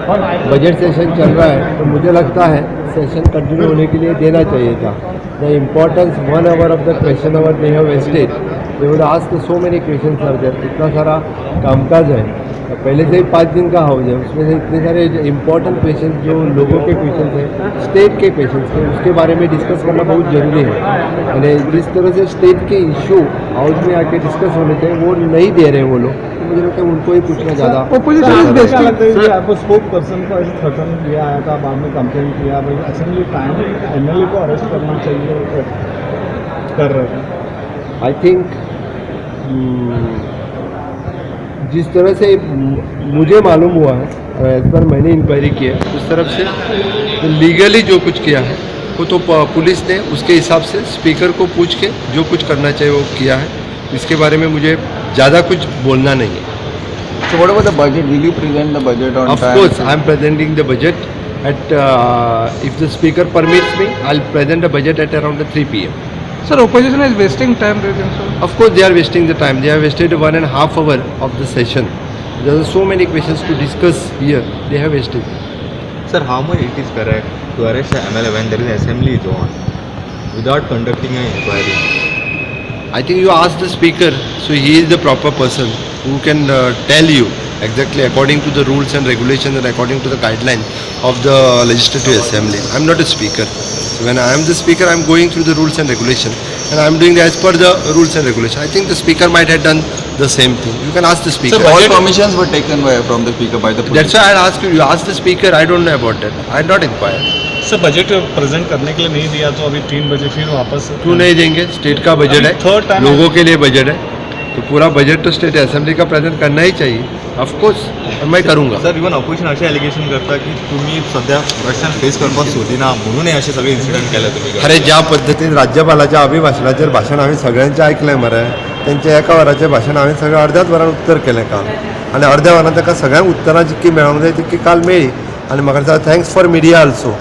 Budget Seshan चल रहा है, तो मुझे लगता है सेशन कंटिन्यू होने के लिए देना चाहिए था। The importance one hour of the question hour they have wasted. They would ask so many question are there. इतना सारा कामकाज है और पहले से ही 5 दिन का हाउस है, उसमें से इतने सारे इम्पोर्टेंट क्वेश्चन, जो लोगों के क्वेश्चन हैं, स्टेट के क्वेश्चन हैं, उसके बारे में डिस्कस करना बहुत ज़रूरी है। यानी जिस तरह से स्टेट के इशू हाउस में आके डिस्कस होने चाहिए, वो नहीं दे रहे वो लोग, तो मुझे लगता है उनको ही पूछना ज़्यादा Opposition is क्या लगता है कि आपको स्पोक पर्सन को ऐसे थ्रेटन किया आया था, बाद में कंप्लेन किया? भाई, असेंबली टाइम एमएलए को अरेस्ट करना चाहिए कर रहे थे। I think जिस तरह से मुझे मालूम हुआ है और एज पर मैंने इंक्वायरी की है, उस तरफ से तो लीगली जो कुछ किया है, वो तो पुलिस ने उसके हिसाब से स्पीकर को पूछ के जो कुछ करना चाहिए, वो किया है। इसके बारे में मुझे ज़्यादा कुछ बोलना नहीं है। So what about the budget? Will you present the budget on Of time? course, I am presenting the budget at, if the speaker permits me, I'll present the budget at around the 3 p.m. Sir, opposition is wasting time, do you think so? Of course, they are wasting the time. They have wasted 1.5 hour of the session. There are so many questions to discuss here. They have wasted. Sir, how much it is correct to arrest a MLA when there is assembly is on without conducting an inquiry? I think you ask the speaker, so he is the proper person who can tell you exactly according to the rules and regulations and according to the guidelines of the legislative assembly. I am not a speaker. So when I am the speaker, I am going through the rules and regulation and I am doing as per the rules and regulation. I think the speaker might have done the same thing. You can ask the speaker. All permissions were taken from the speaker by the police. That's why I ask you. You ask the speaker. I don't know about that. I did not inquire. Sir, budget present करने K लिए नहीं दिया, तो अभी 3 बजे फिर वापस? क्यों नहीं देंगे? स्टेट का बजट है। Third time. लोगों के लिए बजट है, तो पूरा बजट तो स्टेट असेंबली का प्रेजेंट करना ही चाहिए, ऑफकोर्स, और मैं करूँगा। सर, इवन ऑपोजिशन असे एलिगेशन करता की तुम्ही सध्या प्रश्न फेस करपाक सोदिना म्हणून हे असे सगळे इन्सिडंट केले तुम्ही। अरे, ज्या पद्दतीन राज्यपालाच्या अभिभाशणाचेर भाशण हांवें सगळ्यांचें आयकलें मरे, तेंचें एका वराचें भाशण हांवें सगळें अर्द्याच वरान उत्तर केलें काल आनी अर्द्या वरान ताका सगळ्यांक उत्तरां जितकी मेळोंक जाय तितकी काल मेळ्ळी। आनी म्हाका दिसता, thanks for media also,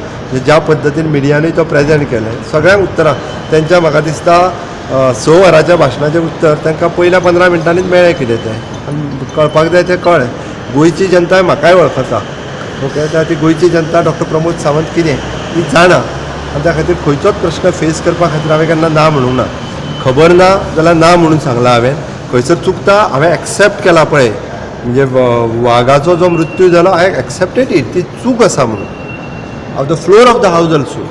ज्या पद्दतीन मिडियानूय तो प्रेजेंट केलें, सगळ्यांक उत्तरां तेंच्या, म्हाका दिसता 6 वरांच्या भाशणाचें उत्तर तांकां पयल्या 15 मिनटांनीच मेळ्ळें कितें तें आनी कळपाक जाय तें कळ्ळें। गोंयची जनताय म्हाकाय वळखता, ओके? त्या ती गोंयची जनता डॉक्टर प्रमोद सावंत कितें ती जाणा आनी त्या खातीर खंयचोच प्रश्न फेस करपा खातीर हांवें केन्ना ना म्हणूंक ना। खबर ना जाल्यार ना म्हणून सांगलां हांवें। खंयसर चुकता, हांवें एक्सेप्ट केला। पळय, म्हणजे वागाचो जो मृत्यू जालो, I accepted it, ती चूक आसा म्हणून, of the floor of the house also.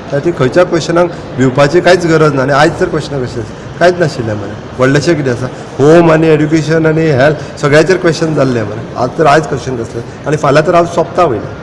त्या खातीर खंयच्या क्वेश्चनाक भिवपाची कांयच गरज ना। आनी आयज तर क्वेश्चनाक कशें कांयच नाशिल्लें मरे। व्हडलेशें कितें आसा, होम आनी एड्युकेशन आनी हेल्थ, सगळ्याचेर क्वेश्चन जाल्लें मरे आज तर। आयज क्वेश्चन कसलें आनी फाल्यां तर हांव सोंपता वयलें।